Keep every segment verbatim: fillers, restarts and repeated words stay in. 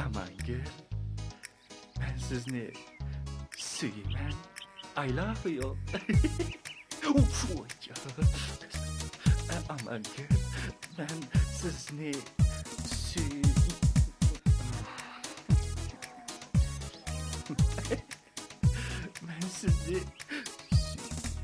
ئامانگۈل، مەن سىزنى سۆيىمەن. I love you. ئامانگۈل، مەن سىزنى سۆي-، مەن سىزنى سۆيىمەن.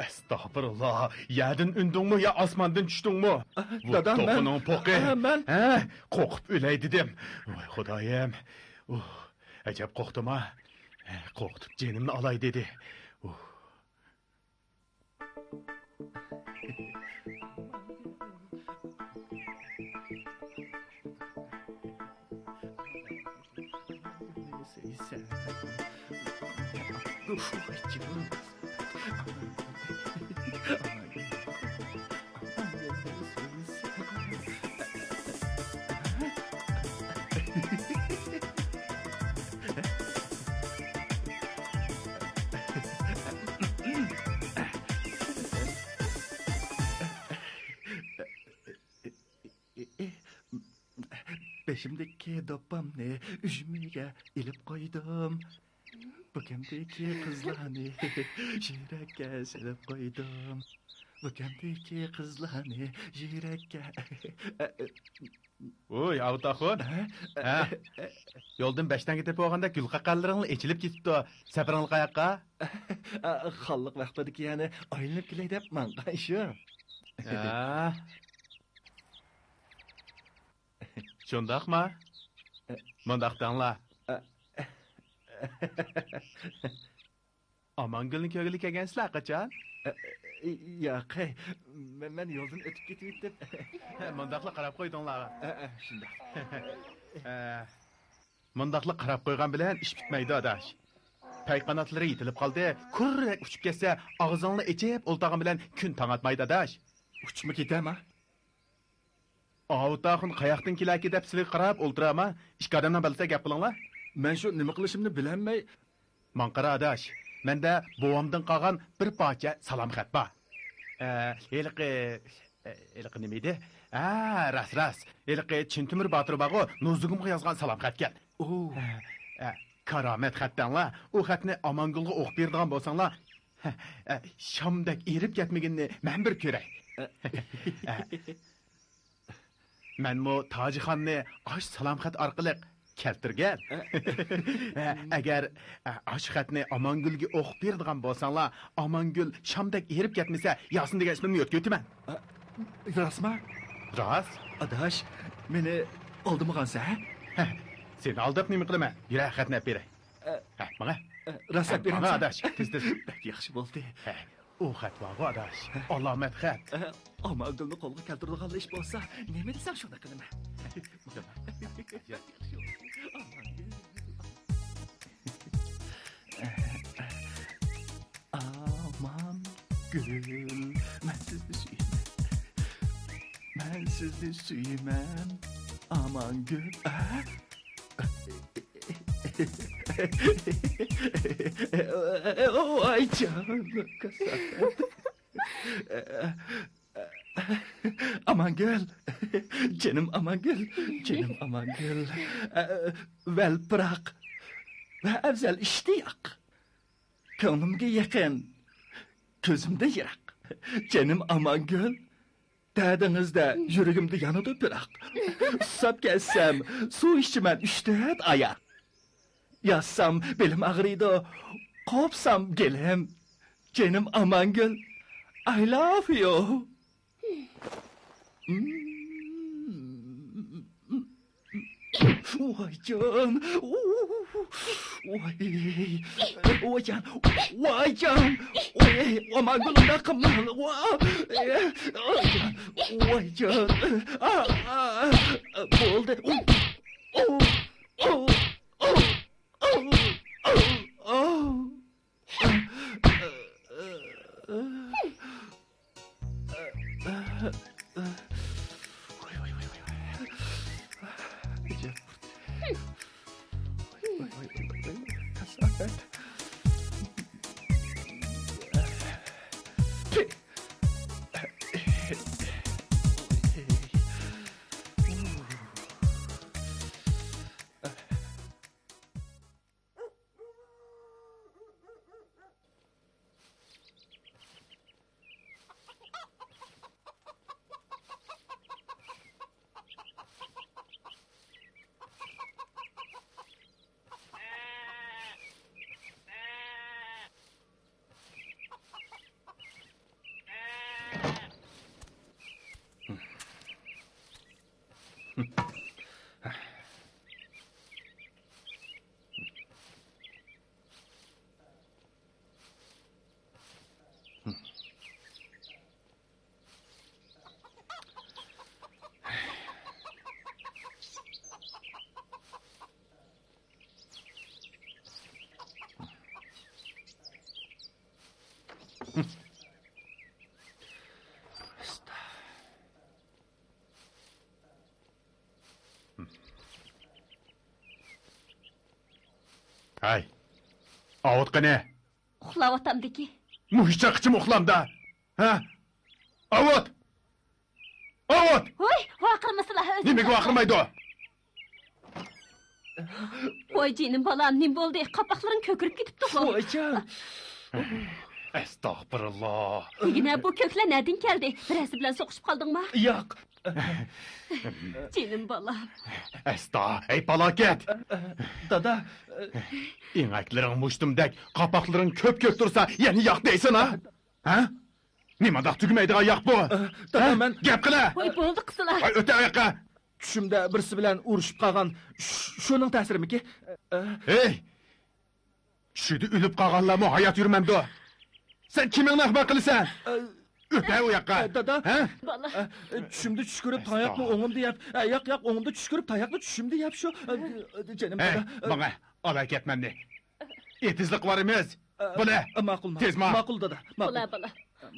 ئەستەغپىرۇللا، يەردىن ئۈندۈڭمۇ يا ئاسماندىن چۈشتۈڭمۇ؟ ئا، بۇ دادا، مەن، توخۇنىڭ پوقى. ئا، مەن ھە، قورقۇپ ئۆلەي دېدىم. ۋاي خۇدايىم. ئۇھ، ئەجەب قورقتۇم ھە. قورقۇتۇپ جېنىمنى ئالاي دېدى. ئۇھ. بېشىمدىكى دوپپامنى ئۈجمىگە ئېلىپ قويدۇم. بۇكەمدىكى قىزلارنى يۈرەككە سېلىپ قويدۇم. بۇكەمدىكى قىزلارنى يۈرەككە. ۋوي، ئاۋۇت ئاخۇن. ھە؟ ھە؟ يولدىن بەش تەڭگە تېپىۋالغاندەك گۈل قەقەلىرىڭلا ئېچىلىپ كېتىپتۇ. سەپىرىڭلار قاياققا؟ خانلىق ۋاقتىدىكى يەنى ئايلىنىپ كېلەي دەپ ماڭغان شۇ. ھە؟ شۇنداقما؟ مۇنداق دەڭلار. ئامانگۈلنى كۆرگىلى كەلگەنسىلەر قاچان؟ ياق، مەن، مەن يولدىن ئۆتۈپ كېتىۋېتىپ. مۇنداقلا قاراپ قويدۇڭلار. شۇنداق. مۇنداقلا قاراپ قويغان بىلەن ئىش پۈتمەيدۇ، ئاداش. پەي قاناتلىرى يېتىلىپ قالدى، كۈررەك ئۇچۇپ كەتسە، ئاغزىڭنى ئېچىپ ئولتۇرغان بىلەن كۈن تاڭ ئاتمايدۇ، ئاداش. ئۇچۇپمۇ كېتەما؟ ئاۋۇت ئاخۇن قاياقتىن كېلەركى دەپ سىلىگە قاراپ ئولتۇرامەن. ئىككى ئادەمنىڭ بىلسە گەپ قىلىڭلار. مەن شۇ نېمە قىلىشىمنى بىلەلمەي. ماڭا قارا ئاداش، مەندە بوۋامدىن قالغان بىر پارچە سالام خەت بار. ئە، ھېلىقى، ئە، ھېلىقى نېمە ئىدى؟ ھە، راست، راست. ھېلىقى چىن تۆمۈر باتۇر بارغۇ، نۇزۇگۇمغا يازغان سالام خەتكەن. ئۇ. ئە، ئە، كارامەت خەت دەڭلار. ئۇ خەتنى ئامانگۈلگە ئوقۇپ بېرىدىغان بولساڭلار، ئە، شامدەك ئېرىپ كەتمىگىنىنى مەن بىر كۆرەي. ئە. مەنمۇ تاجىخاننى ئاشۇ سالام خەت ئارقىلىق كەلتۈرگەن. ئە، ئەگەر، ئە، ئاشۇ خەتنى ئامانگۈلگە ئوقۇپ بېرىدىغان بولساڭلار، ئامانگۈل شامدەك ئېرىپ كەتمىسە، ياسىن دېگەن ئىسمىمنى يۆتكىۋېتىمەن. ئە، راستما؟ راست. ئاداش، مېنى ئالدىمىغانسەن، ھە؟ ھە، سېنى ئالداپ نېمە قىلىمەن؟ يۈرە، خەتنى ئەپ بېرەي. ئە، ھە، ماڭا. ئە، راست ئەپ ماڭا بېرەمسەن؟ ئاداش، تېز، تېز. بەك ياخشى بولدى. ھە. ئۇ خەت بارغۇ، ئاداش. ئالامەت خەت. ئە، ئامانگۈلنى قولغا كەلتۈرىدىغانلا ئىش بولسا، نېمە دېسەڭ شۇنى قىلىمەن. ئامانگۈل، مەن سىزنى سۆيىمەن. مەن سىزنى سۆيىمەن، ئامانگۈل. ئە؟ ۋايجان، كاساپەت. ئامانگۈل، جېنىم ئامانگۈل، جېنىم ئامانگۈل. ۋەل پىراق ۋە ئەۋزەل ئىشتىياق. كۆڭلۈمگە يېقىن، كۆزۈمدىن يىراق. جېنىم ئامانگۈل، دەردىڭىزدە يۈرىكىمدە يانىدۇ پىراق. سۇساپ كەتسەم، سۇ ئىچىمەن ئۈچ تۆت ئاياق. ياتسام بېلىم ئاغرىيدۇ، قوپسام گېلىم. جېنىم ئامانگۈل، I love you. ۋايجان. ۋاي. ۋايجان. ۋايجان. ۋاي، ئامانگۈل، ئۇنداق قىلما. ۋايجان. ۋايجان. ئا، ئا، بولدى. ھەي، ئاۋۇت قېنى؟ ئۇخلاۋاتامدىكى. مۇشۇ چاغقىچىمۇ ئۇخلامدا؟ ھە؟ ئاۋۇت! ئاۋۇت! ھوي، ۋارقىرىمىسىلا، ئۆزۈڭ. نېمىگە ۋارقىرىمايدۇ؟ ۋاي جېنىم بالام، نېمە بولدى؟ قاپاقلىرىڭ كۆكىرىپ كېتىپتۇغۇ. ۋايجان! ئەستەغپىرۇللا. دېگىنە بۇ كۆكلەر نەدىن كەلدى؟ بىرەرسى بىلەن سوقۇشۇپ قالدىڭما؟ ياق. جېنىم بالام. ئەستا، ھەي پالاكەت! دادا. ئېڭەكلىرىڭ مۇشتۇمدەك، قاپاقلىرىڭ كۆپ-كۆك تۇرسا، يەنە ياق دەيسەن ھە؟ ھە؟ نېمانداق تۈگىمەيدىغان ياق بۇ؟ دادا، ھە؟ مەن. گەپ قىلە! ۋاي، بولدى قىسىلا. ۋاي، ئۆتە ئاياققا. چۈشۈمدە بىرسى بىلەن ئۇرۇشۇپ قالغان، ش-، شۇنىڭ تەسىرىمىكى؟ ھەي! چۈشىدە ئۆلۈپ قالغانلارمۇ ھايات يۈرمەمدۇ؟ سەن كىمىڭنى ئەخمەق قىلىسەن؟ ئە، ئۆتە ئۇ ياققا. ئە، دادا. ھە؟ بالا. ئە، چۈشۈمدە چۈش كۆرۈپ تاياقنى ئوڭۇمدا يەپ، ئە، ياق، ياق، ئوڭۇمدا چۈش كۆرۈپ تاياقنى چۈشۈمدە يەپ شۇ، ئە، جېنىم ھەي، دادا. ماڭا، ئالا كەتمەمنى. ئېتىزلىققا بارىمىز. ئە، بولە. ئە، ماقۇل، ماقۇل. تېز ماڭ. ماقۇل دادا. ماقۇل. بولە، بالا.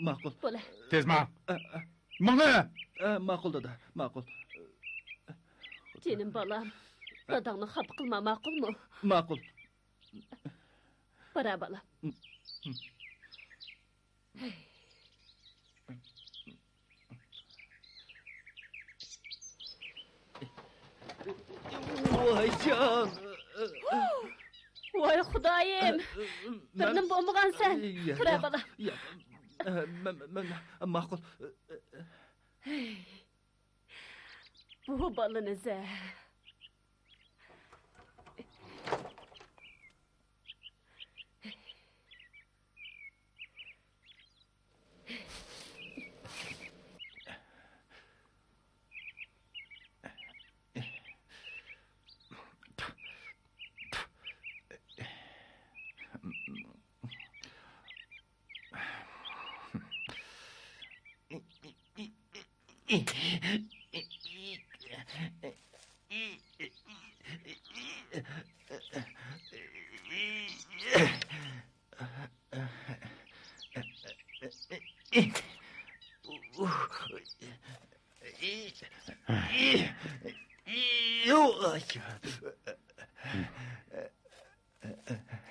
ماقۇل. بولە. تېز ماڭ. ئە، ئە. ماڭا. ئە، ماقۇل دادا، ماقۇل. جېنىم بالام، داداڭنى خاپا قىلما، ماقۇلمۇ؟ ماقۇل. بارا بالام. ۋايجان! ۋاي خۇدايىم! بىرنېمە بولمىغانسەن؟ تۇرە بالام. ياق، مەن، مەن، ماقۇل. بۇ بالىنى زە.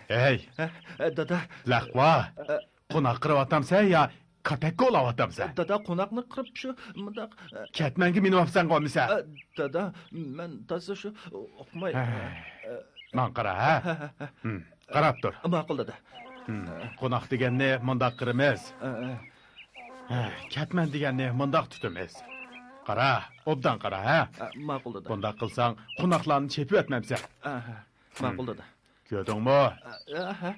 ھەي! ھە؟ ئە، دادا. لەقۋا! ئە، قوناق قىرىۋاتامسەن يا كاتەككە ئۇلاۋاتامسەن؟ دادا، قوناقنى قىرىپ شۇ مۇنداق، ئە، كەتمەنگە مىنىۋاپسەنغۇ ئەمىسە؟ ئە، دادا، مەن تازا شۇ ئۇقماي. ھە. ئە، ماڭا قارا، ھە؟ ھە، ھە، ھە. ھىم، قاراپ تۇر. ماقۇل، دادا. ھىم، قوناق دېگەننى مۇنداق قىرىمىز. ئە، ئە. ھە، كەتمەن دېگەننى مۇنداق تۇتىمىز. قارا، ئوبدان قارا، ھە؟ ئە، ماقۇل، دادا. بۇنداق قىلساڭ، قوناقلارنى چېپىۋەتمەمسەن. ئە، ھە. ماقۇل، دادا. كۆردۈڭمۇ؟ ئە، ھە،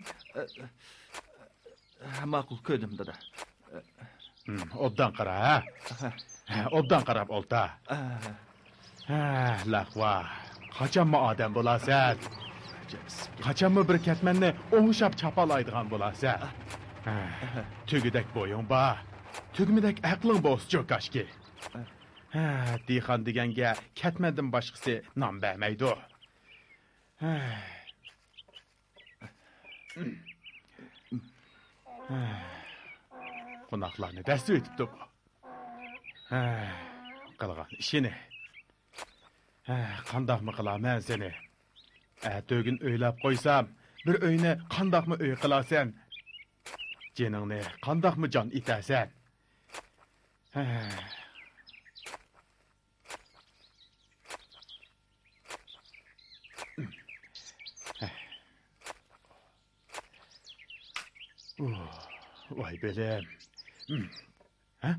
ھە، ماقۇل، كۆردۈم، دادا. ھىم، ئوبدان قارا، ھە؟ ھە. ھە، ئوبدان قاراپ ئولتۇر. ھە. ھە، لەقۋا، قاچانمۇ ئادەم بولارسەن؟ قاچانمۇ بىر كەتمەننى ئوڭشاپ چاپالايدىغان بولارسەن؟ ھە، تۆگىدەك بويۇڭ بار، تۈگمىدەك ئەقلىڭ بولسىچۇ كاشكى. ھە، دېھقان دېگەنگە كەتمەندىن باشقىسى نان بەرمەيدۇ. ھە. قوناقلارنى دەسسىۋېتىپتۇ بۇ. ھە، قىلغان ئىشىنى. ھە، قانداقمۇ قىلارمەن سېنى؟ ئەتىگۈن ئۆيلەپ قويسام، بىر ئۆينى قانداقمۇ ئۆي قىلارسەن؟ جېنىڭنى قانداقمۇ جان ئېتەرسەن؟ ھە. ۋاي بېلىم. ھە؟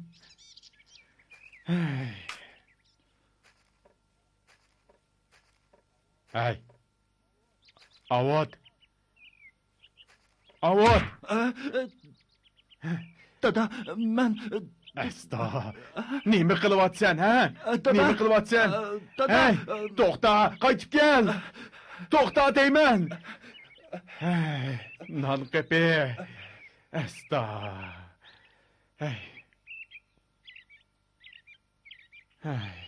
ھەي. ئاۋۇت. ئاۋۇت! ئە، ئە، دادا، مەن، ئە، ئەستا، نېمە قىلىۋاتىسەن، ھە؟ ئە، دادا، نېمە قىلىۋاتىسەن؟ ئە، دادا، ھەي، ئە، توختا، قايتىپ كەل! توختا دەيمەن! ھەي، نان قېپى! ئەستا! ھەي. ھەي.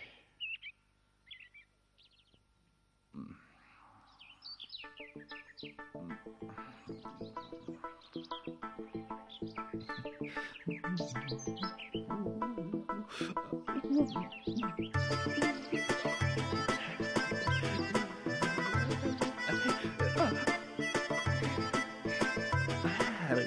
شوخ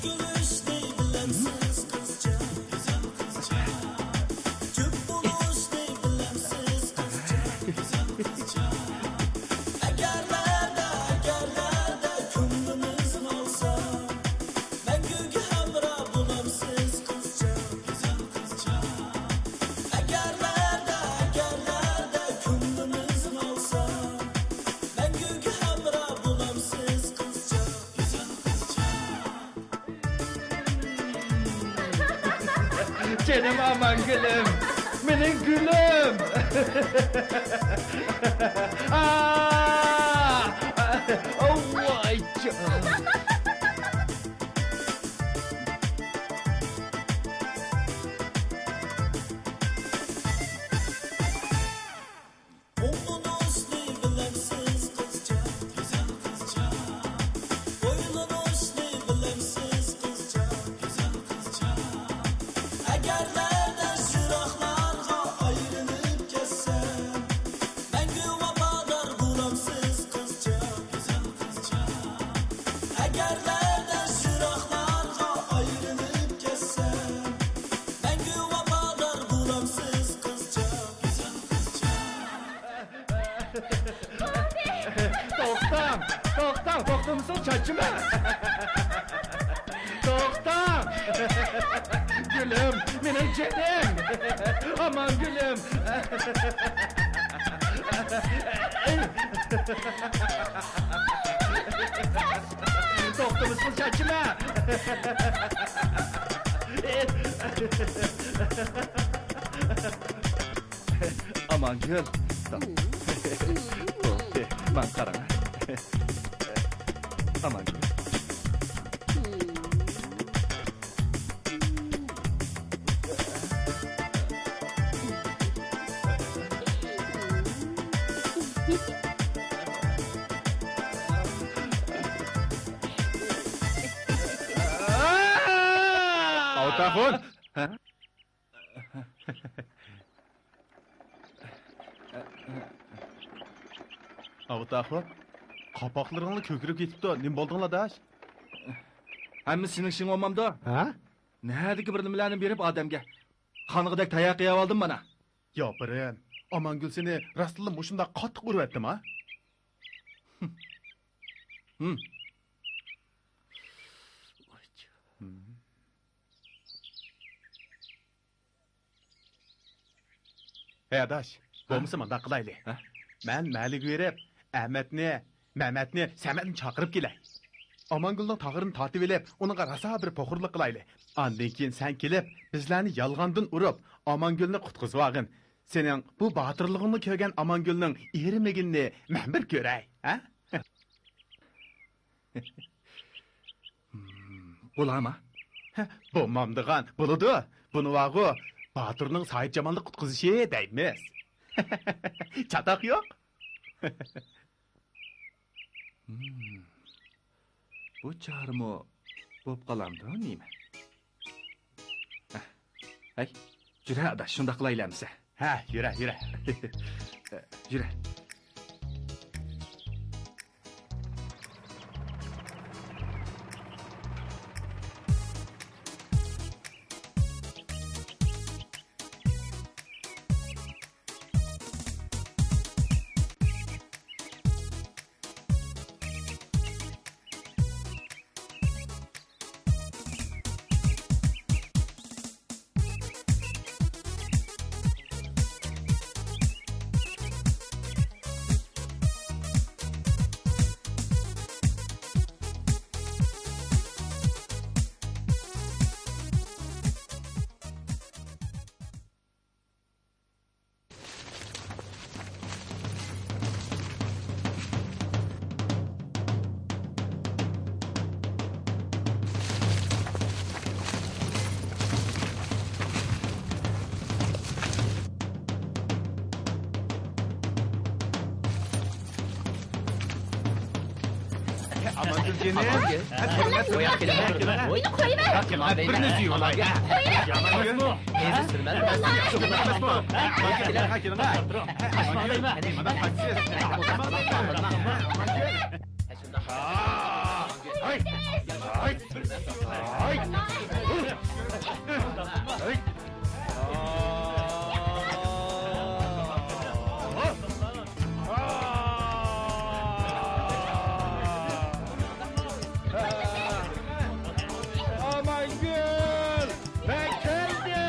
كۈلۈشنى بىلەمسىز قىزچاق؟ گۈزەل قىزچاق. جۈپ بولۇشنى بىلەمسىز قىزچاق؟ گۈزەل قىزچاق. ئەگەرلەردە، ئەگەرلەردە كۆڭلىمىز قالسا، مەڭگۈگە ھەمراھ بولامسىز قىزچاق؟ گۈزەل قىزچاق. ئەگەرلەردە، ئەگەرلەردە كۆڭلىمىز قالسا، مەڭگۈگە ھەمراھ بولامسىز قىزچاق؟ گۈزەل قىزچاق. جېنىم ئامانگۈلۈم، مېنىڭ گۈلۈم. ئا! ۋاي جان. ئوڭلىنىشنى بىلەمسىز قىزچاق؟ گۈزەل قىزچاق. ئويلىنىشنى بىلەمسىز قىزچاق؟ گۈزەل قىزچاق. ئەگەر مەن يىراقلارغا ئايرىلىپ كەتسەم، مەڭگۈ ۋاپادار بولامسىز قىزچاق؟ گۈزەل قىزچاق. ئەگەر مەن يىراقلارغا ئايرىلىپ كەتسەم، مەڭگۈ ۋاپادار بولامسىز قىزچاق؟ گۈزەل قىزچاق. توختاڭ، توختاڭ، توختىمىسىڭ چاچىمەن. توختاڭ. گۈلۈم، مېنىڭ جېنىم. ئامانگۈلۈم. توختىمىسىڭ چاچىمەن. ئامانگۈل. توختى، ماڭا قاراڭ. ئامانگۈل. ئاۋۇتاخۇن! ھە؟ ئاۋۇتاخۇن، قاپاقلىرىڭلا كۆكىرىپ كېتىپتۇ. نېمە بولدۇڭلا، ئاداش؟ ھەممىسى سېنىڭ ئىشىڭ بولمامدۇ؟ ھە؟ نەدىكى بىر نېمىلەرنى بېرىپ ئادەمگە قانىغۇدەك تاياق يەۋالدىم مانا. ياپىرىم، ئامانگۈل سېنى راستلا مۇشۇنداق قاتتىق ئۇرۇۋەتتىما؟ ھىم. ھەي ئاداش، ھە؟ بولمىسا مۇنداق قىلايلى. ھە؟ مەن مەھەللىگە بېرىپ، ئەمەتنى، مەمەتنى، سەمەتنى چاقىرىپ كېلەي. ئامانگۈلنىڭ تاغىرىنى تارتىۋېلىپ، ئۇنىڭغا راسا بىر پوخۇرلۇق قىلايلى. ئاندىن كېيىن سەن كېلىپ، بىزلەرنى يالغاندىن ئۇرۇپ، ئامانگۈلنى قۇتقۇزۇۋالغىن. سېنىڭ بۇ باتۇرلۇقۇڭنى كۆرگەن ئامانگۈلنىڭ ئېرىمىگىنىنى مەن بىر كۆرەي، ھە؟ بولامۇ؟ بولمامدىغان، بولىدۇ. بۇنى ۋاغۇ، باتۇرنىڭ ساھىبجامالنى قۇتقۇزۇشى دەيمىز. چاتاق يوق. بۇ چارىمۇ بوپ قالامدۇ نېمە؟ ھەي، يۈرە ئاداش، شۇنداق قىلايلى ئەمىسە. ھە، يۈرە، يۈرە. يۈرە. مېنى قويۇۋەر! قويۇۋەر! ئامانگۈل! مەن كەلدىم!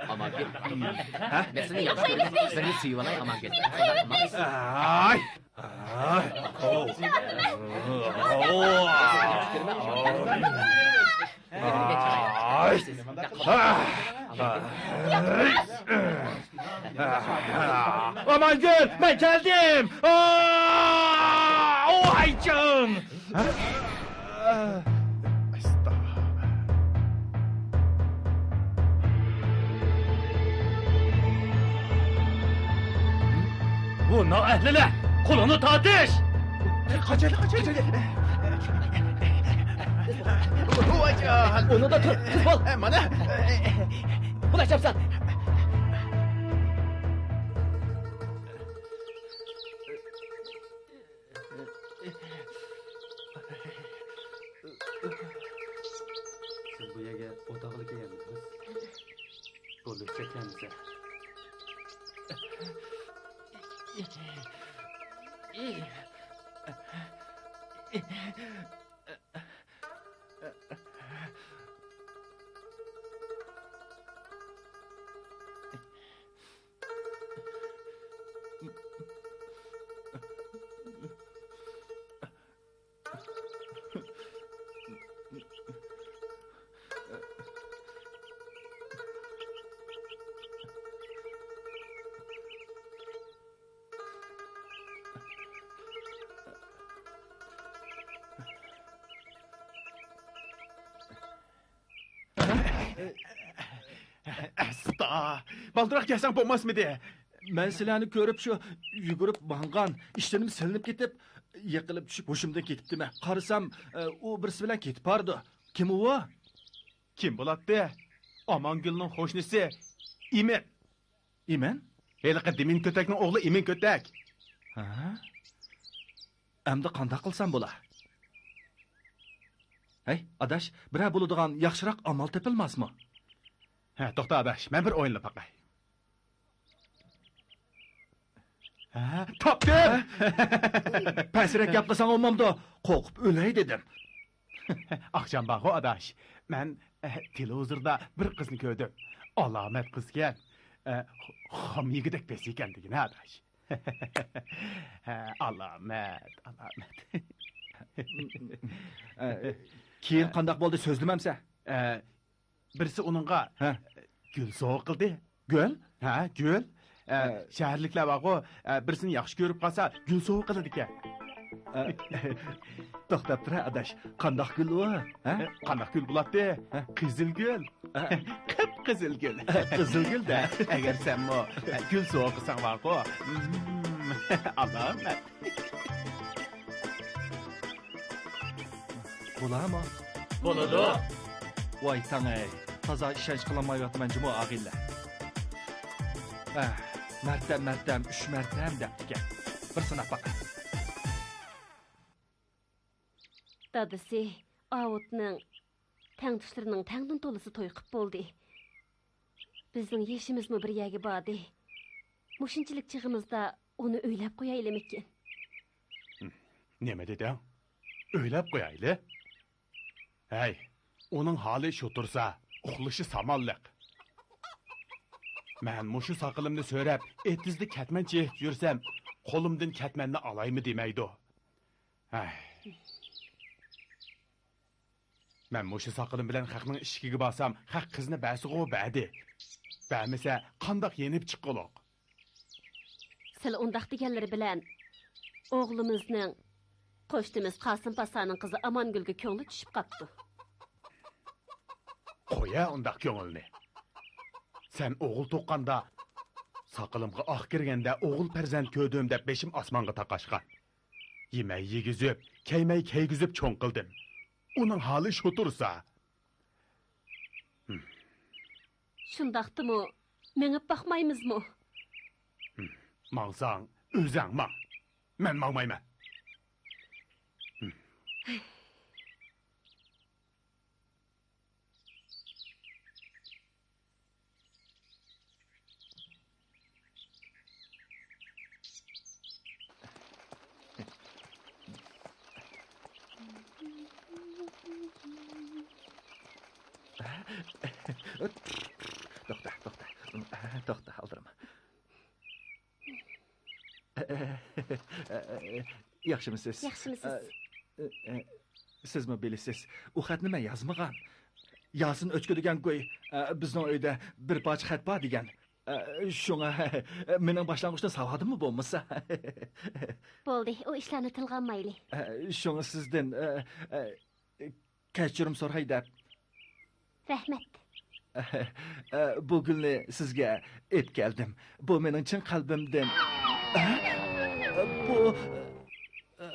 ئامانگۈل، ھە؟ مەن سېنى ياخشى كۆرىمەن. سېنى سۆيۈۋالاي، ئامانگۈل. ئاي! ئاي! ئامانگۈل، مەن كەلدىم! ئاۋايجان! بۇ نائەھلىلەر! قولۇڭنى تارتىش! قاچايلى، قاچايلى! ئۇنىڭدا تۇر، تېز بول. مانا. بۇنى چاپسان. سىز بۇ يەرگە ئوت ئاغىلى كەلگەنمىدىڭىز؟ بولدى، چەكلەنمىسە. ئەستا! بالدۇراق كەلسەڭ بولماسمىدى؟ مەن سىلەرنى كۆرۈپ شۇ يۈگۈرۈپ ماڭغان، ئىشتىنىم سېلىنىپ كېتىپ، يىقىلىپ چۈشۈپ ھوشۇمدىن كېتىپتىمەن. قارىسام، ئۇ بىرسى بىلەن كېتىپ بارىدۇ. كىم ئۇ؟ كىم بولاتتى؟ ئامانگۈلنىڭ قوشنىسى ئىمىن. ئىمىن؟ ھېلىقى دىمىن كۆتەكنىڭ ئوغلى ئىمىن كۆتەك. ھە؟ ئەمدى قانداق قىلسام بولا؟ ھەي، ئاداش، بىرەر بولىدىغان ياخشىراق ئامال تېپىلماسمۇ؟ ھە، توختا ئاداش، مەن بىر ئويلىنىپ باقاي. ھە، تاپتىم! پەسرەك گەپ قىلساڭ بولمامدۇ؟ قورقۇپ ئۆلەي دېدىم. ئاخشام بارغۇ ئاداش، مەن، ئە، تېلېۋىزوردا بىر قىزنى كۆردۈم. ئالامەت قىزكەن. ئە، خام يېگۈدەك پېسىكەن دېگىنە ئاداش. ھە، ئالامەت، ئالامەت. ئە، كېيىن قانداق بولدى، سۆزلىمەمسە؟ ئە، بىرسى ئۇنىڭغا، ھە، گۈل سوۋغا قىلدى. گۈل؟ ھە، گۈل. ئە، ھە. شەھەرلىكلەر بارغۇ، ئە، بىرسىنى ياخشى كۆرۈپ قالسا، گۈل سوۋغا قىلىدىكەن. ئە، توختاپ تۇرە، ئاداش. قانداق گۈل ئۇ؟ ھە؟ ئە، قانداق گۈل بولاتتى؟ ھە؟ قىزىل گۈل. ھە. قىپقىزىل گۈل. قىزىل گۈل-دە. ئەگەر سەنمۇ، ئە، گۈل سوۋغا قىلساڭ بارغۇ. ئالامەت. بولامۇ؟ بولىدۇ. ۋاي تاڭ-ئەي، تازا ئىشەنچ قىلالمايۋاتىمەن جۇمۇ ئاغىنىلەر. ئەھ، مەرتەم، مەرتەم، ئۈچ مەرتەم دەپتىكەن. بىر سىناپ باقاي. دادىسى ئاۋۇتنىڭ تەڭتۇشلىرىنىڭ تەڭدىن تولىسى توي قىپ بولدى. بىزنىڭ يېشىمىزمۇ بىر يەرگە باردى. مۇشۇنچىلىك چېغىمىزدا ئۇنى ئۆيلەپ قويايلىمىكىن؟ نېمە دېدىڭ؟ ئۆيلەپ قويايلى؟ ھەي، ئۇنىڭ ھالى شۇ تۇرسا، ئۇخلىشى سامانلىق. مەن مۇشۇ ساقىلىمنى سۆرەپ، ئېتىزدا كەتمەن چېيىپ يۈرسەم، قولۇمدىن كەتمەننى ئالايمۇ دېمەيدۇ. ھەي. مەن مۇشۇ ساقىلىم بىلەن خەقنىڭ ئىشىكىگە بارسام، خەق قىزنى بەرسىغۇ بەردى. بەرمىسە، قانداق يېنىپ چىققۇلۇق؟ سىلى ئۇنداق دېگەنلىرى بىلەن ئوغلىمىزنىڭ، قوشنىمىز قاسىم پاسانىڭ قىزى ئامانگۈلگە كۆڭلى چۈشۈپ قاپتۇ. قويە ئۇنداق كۆڭۈلنى. سەن ئوغۇل تۇغقاندا، ساقىلىمغا ئاق كىرگەندە ئوغۇل پەرزەنت كۆردۈم دەپ بېشىم ئاسمانغا تاقاشقان. يېمەي يېگۈزۈپ، كەيمەي كەيگۈزۈپ چوڭ قىلدىم. ئۇنىڭ ھالى شۇ تۇرسا. شۇنداقتىمۇ، مېڭىپ باقمايمىزمۇ؟ ماڭساڭ، ئۆزەڭ ماڭ. مەن ماڭمايمەن. توختا، توختا. توختا، ئالدىرىما. ياخشىمۇسىز؟ ياخشىمۇسىز؟ ئە، ئە، سىزمۇ بىلىسىز، ئۇ خەتنى مەن يازمىغان. ياسىن ئۆچكە دېگەن گۇي، ئە، بىزنىڭ ئۆيدە بىر پارچە خەت بار دېگەن. ئە، شۇڭا، مېنىڭ باشلانغۇچتىن ساۋادىممۇ بولمىسا. بولدى، ئۇ ئىشلارنى تىلغا ئالمايلى. ئە، شۇڭا سىزدىن، ئە، ئە، كەچۈرۈم سوراي دەپ. رەھمەت. ئە، بۇ گۈلنى سىزگە ئېلىپ كەلدىم. بۇ مېنىڭ چىن قەلبىمدىن. ئە، بۇ، ئە،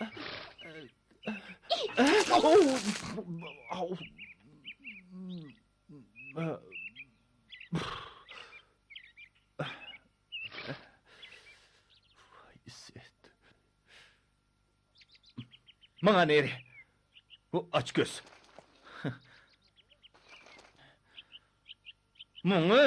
ئە، ئېھ، ماڭا نېرى. بۇ ئاچكۆز. ماڭا.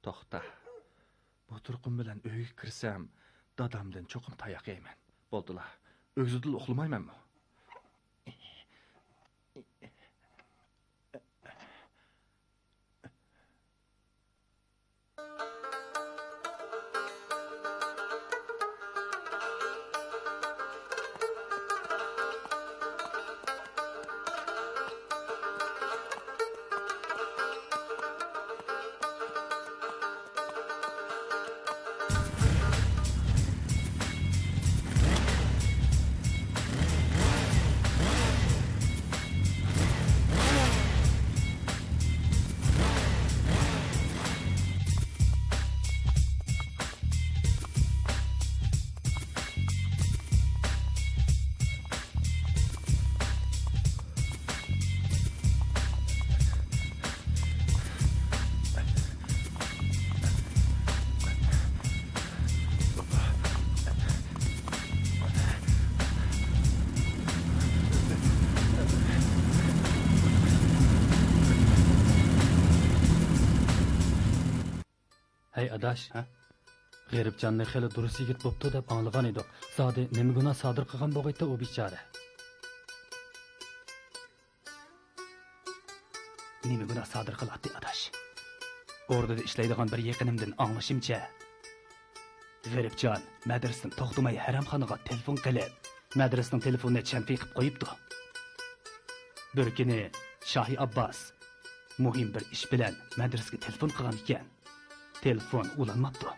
توختا. بۇ تۇرقۇم بىلەن ئۆيگە كىرسەم، دادامدىن چوقۇم تاياق يەيمەن. بولدىلا، ئۆگزىدىلا ئۇخلىمايمەنمۇ؟ ھەي ئاداش، ھە؟ غېرىبجاننى خېلى دۇرۇس يىگىت بوپتۇ دەپ ئاڭلىغان ئىدۇق. زادى نېمە گۇناھ سادىر قىلغان بوغايتتى ئۇ بىچارە؟ نېمە گۇناھ سادىر قىلاتتى ئاداش؟ ئوردىدا ئىشلەيدىغان بىر يېقىنىمدىن ئاڭلىشىمچە، غېرىبجان مەدرىسىدىن توختىماي ھەرەمخانىغا تېلېفون قىلىپ، مەدرىسىنىڭ تېلېفونىنى چەنتى قىپ قويۇپتۇ. بىر كۈنى شاھى ئابباس مۇھىم بىر ئىش بىلەن مەدرىسىگە تېلېفون قىلغان ئىكەن. تېلېفون ئۇلانماپتۇ.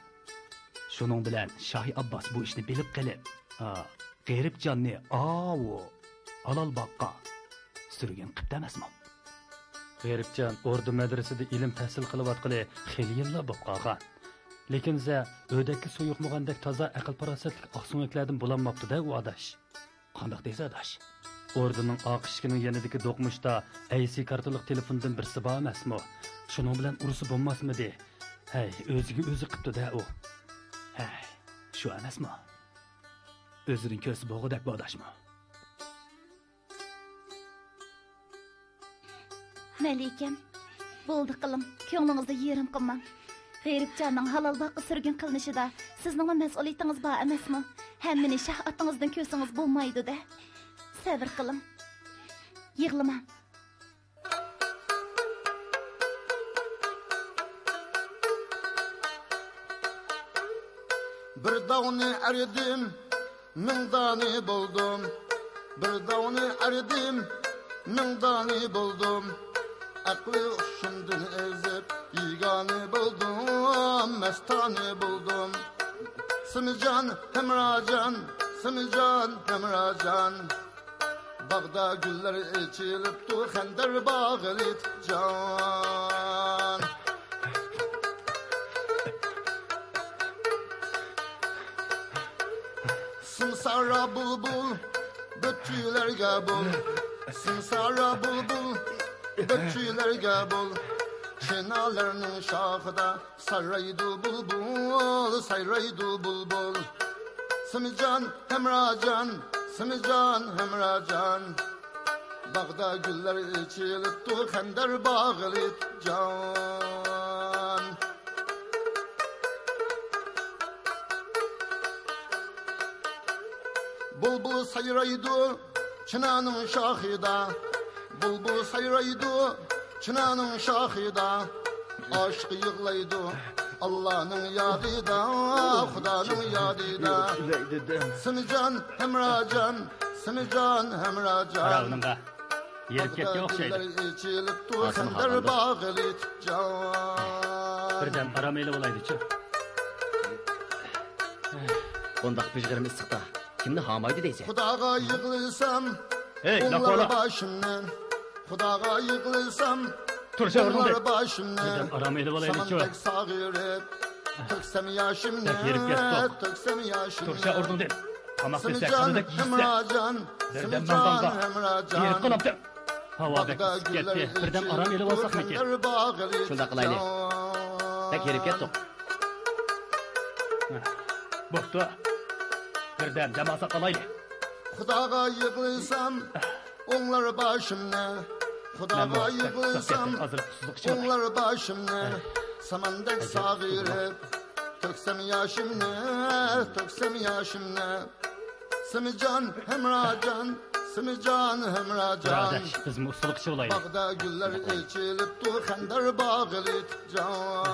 شۇنىڭ بىلەن شاھى ئابباس بۇ ئىشنى بىلىپ قېلىپ، ئا، غېرىبجاننى ئاۋۇ ھالال باغقا سۈرگۈن قىپتۇ ئەمەسمۇ؟ غېرىبجان ئوردا مەدرىسىدە ئىلىم تەھسىل قىلىۋاتقىلى خېلى يىللار بولۇپ قالغان. لېكىن زە ئۆدەككە سۇ يۇقمىغاندەك تازا ئەقىل-پاراسەتلىك ئاقسۆڭەكلەردىن بولالماپتۇ-دە ئۇ ئاداش. قانداق دەيسىز ئاداش؟ ئوردىنىڭ ئارقا ئىشىكىنىڭ يېنىدىكى دوقمۇشتا ئەي سى كارتىلىق تېلېفوندىن بىرسى بار ئەمەسمۇ؟ شۇنىڭ بىلەن ئۇرسا بولماسمىدى؟ ھەي، ئۆزىگە ئۆزى قىپتۇ-دە ئۇ. ھەي، شۇ ئەمەسمۇ؟ ئۆزىدىن كۆرسە بولغۇدەك بۇ ئاداشمۇ؟ مەلىكەم، بولدى قىلىڭ، كۆڭلىڭىزنى يېرىم قىلماڭ. غېرىبجاننىڭ ھالال باغقا سۈرگۈن قىلىنىشىدا سىزنىڭمۇ مەسئۇلىيىتىڭىز بار ئەمەسمۇ؟ ھەممىنى شاھ ئاتىڭىزدىن كۆرسىڭىز بولمايدۇ-دە. سەۋر قىلىڭ. يىغلىماڭ. بىر دانە ئەردىم، مىڭ دانە بولدۇم. بىر دانە ئەردىم، مىڭ دانە بولدۇم. ئەقلى ھوشۇمدىن ئېزىپ، بىگانە بولدۇم، مەستانە بولدۇم. سىمجان، ھەمراجان، سىمجان، ھەمراجان. باغدا گۈللەر ئېچىلىپتۇ، خەندەر باغ لېتىپجان. سىمسارا بۇلبۇل، بۆتچىلەرگە بول. سىمسارا بۇلبۇل، بۆتچىلەرگە بول. چىنالارنىڭ شاخىدا سايرايدۇ بۇلبۇل، سايرايدۇ بۇلبۇل. سىمجان، ھەمراجان، سىمجان، ھەمراجان. باغدا گۈللەر ئېچىلىپتۇ، خەندەر باغلىتجان. بۇلبۇل سايرايدۇ چىنانىڭ شاخىدا، بۇلبۇل سايرايدۇ چىنانىڭ شاخىدا. ئاشىق يىغلايدۇ ئاللانىڭ يادىدا، خۇدانىڭ يادىدا. سىمجان، ھەمراجان، سىمجان، ھەمراجان. قاراۋۇلۇڭغا يېرىپ كەتكەن ئوخشايدۇ. ئېچىلىپتۇ، خەندەر باغلىتجان. بىردەم ئارام ئېلىۋالايلىچۇ. بۇنداق پىژغىرىم ئىسسىقتا كىمنى ھامايدۇ دەيسەن؟ خۇداغا يىغلىسام، ھەي، ئوڭلار باشىمنى. خۇداغا يىغلىسام، تۇرسا ئورنۇڭدىن. ئوڭلار باشىمنى. بىردەم ئارام ئېلىۋالايلىچۇ. ساماندەك ساغىرىپ، تۆكسەم ياشىمنى، بەك ھېرىپ كەتتۇق. تۆكسەم ياشىمنى. تۇرسا ئورنۇڭدىن. تاماق دېسەك قانداك يېيىسەن؟ بىردەم ماڭغانغا ھېرىپ قالاپتىم. ھاۋا بەك ئىسسىپ كەتتى. بىردەم ئارام ئېلىۋالساقمىكىن؟ شۇنداق قىلايلى. بەك ھېرىپ كەتتۇق. بوپتۇ. بىردەم دەم ئالساق قالايلى. خۇداغا يىغلىسام، ئوڭلار باشىمنى. خۇداغا يىغلىسام، ئوڭلار باشىمنى. ساماندەك ساغىرىپ، تۆكسەم ياشىمنى، تۆكسەم ياشىمنى. سىمجان، ھەمراجان، سىمجان، ھەمراجان. بۇرادەر، بىزمۇ ئۇسسۇلۇق ئىچىۋالايلى. باغدا گۈللەر ئېچىلىپتۇ، خەندەر باغلىتجان.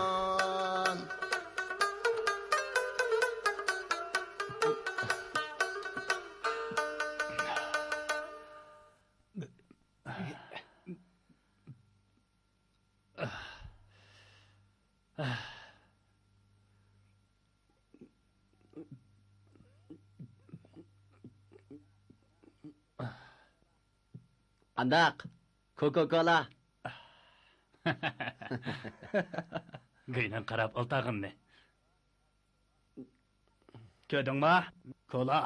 قانداق؟ كوكا كولا. گۇينىڭ قاراپ ئولتۇرغىنىنى. كۆردۈڭما؟ كولا.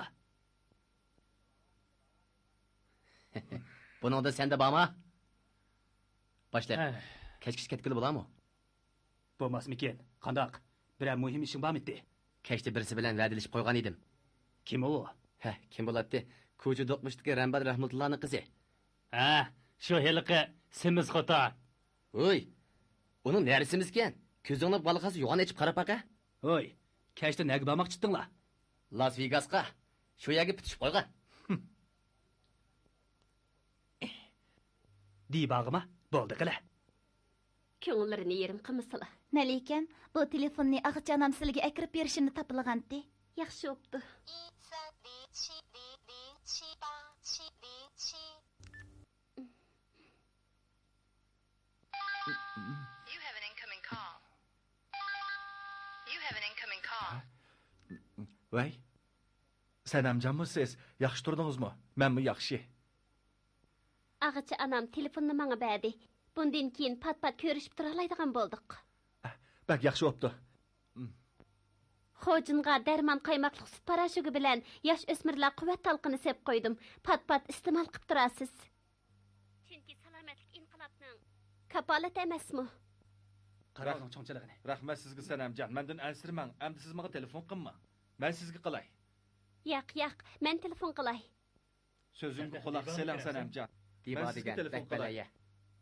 بۇنىڭدا سەندە بارما؟ باشلىق، ھە. كەچكىچە كەتكىلى بولارمۇ؟ بولماسمىكىن؟ قانداق؟ بىرەر مۇھىم ئىشىڭ بارمىتى؟ كەچتە بىرسى بىلەن ۋەدىلىشىپ قويغان ئىدىم. كىم ئۇ؟ ھە، كىم بولاتتى؟ كوچا دوقمۇشتىكى رەمبات رەھمەتۇللانىڭ قىزى. ھە، شۇ ھېلىقى سېمىز خوتۇن. ھوي، ئۇنىڭ نەرىسىمىزكەن؟ كۆزۈڭنى بالىخاس يوغان ئېچىپ قاراپ باقە. ھوي، كەچتە نەگە بارماقچىتتىڭلار؟ لاس ۋېگاسقا. شۇ يەرگە پۈتۈشۈپ قويغان. دىباغىما؟ بولدى قىلە. كۆڭۈللىرىنى يېرىم قىلمىسىلا. مەلىكەم، بۇ تېلېفوننى ئاغىچى ئانام سىلىگە ئەكىرىپ بېرىشىمنى تاپىلىغانتى. ياخشى بوپتۇ. You have an incoming call. You have an incoming call. ۋەي، سەنەمجانمۇ سىز؟ ياخشى تۇردىڭىزمۇ؟ مەنمۇ ياخشى. ئاغىچى ئانام تېلېفوننى ماڭا بەردى. بۇندىن كېيىن پات-پات كۆرۈشۈپ تۇرالايدىغان بولدۇق. بەك ياخشى بوپتۇ. خوجىنغا دەرمان قايماقلىق سۈت پاراشوكى بىلەن ياش ئۆسمۈرلەر قۇۋۋەت تالقىنى سېپىپ قويدۇم. پات-پات ئىستېمال قىپ تۇرارسىز. چۈنكى سالامەتلىك ئىنقىلابنىڭ كاپالىتى ئەمەسمۇ؟ قاراڭ چوڭچىلىقىنى. رەھمەت سىزگە سەنەمجان. مەندىن ئەنسىرىمەڭ. ئەمدى سىز ماڭا تېلېفون قىلماڭ. مەن سىزگە قىلاي. ياق، ياق، مەن تېلېفون قىلاي. سۆزۈمگە قۇلاق سېلىڭ سەنەمجان. مەن سىزگە تېلېفون قىلاي.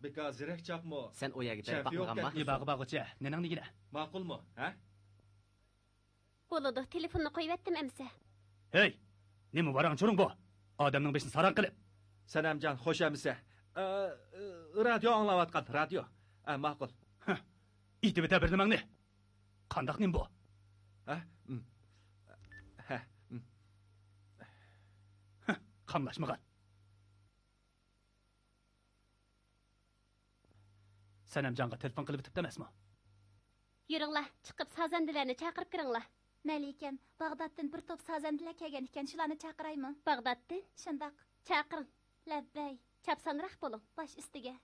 بىكار زېرەك چاقمۇ؟ سەن ئۇ يەرگە بەك باقمىغانما؟ دىباغا بارغۇچە نېنىڭ دېگىنە؟ ماقۇلمۇ، ھە؟ بولىدۇ، تېلېفوننى قويۇۋەتتىم ئەمىسە. ھەي! نېمە ۋاراڭ-چۇرۇڭ بۇ؟ ئادەمنىڭ بېشىنى ساراڭ قىلىپ. سەنەمجان، خوش ئەمىسە. ئە، ئە، رادىيو ئاڭلاۋاتقان، رادىيو. ئە، ماقۇل. ھە، ئېيتىۋېتە بىر نېمەڭنى. قانداق نېمە بۇ؟ ھە؟ ھە، قاملاشمىغان. سەنەمجانغا تېلېفون قىلىۋېتىپتۇ ئەمەسمۇ؟ يۈرۈڭلار، چىقىپ سازەندىلەرنى چاقىرىپ كىرىڭلار. مەلىكەم، باغدادتىن بىر توپ سازەندىلەر كەلگەنىكەن، شۇلارنى چاقىرايمۇ؟ باغدادتىن؟ شۇنداق. چاقىرىڭ. لەببەي. چاپسانراق بولۇڭ. باش ئۈستىگە.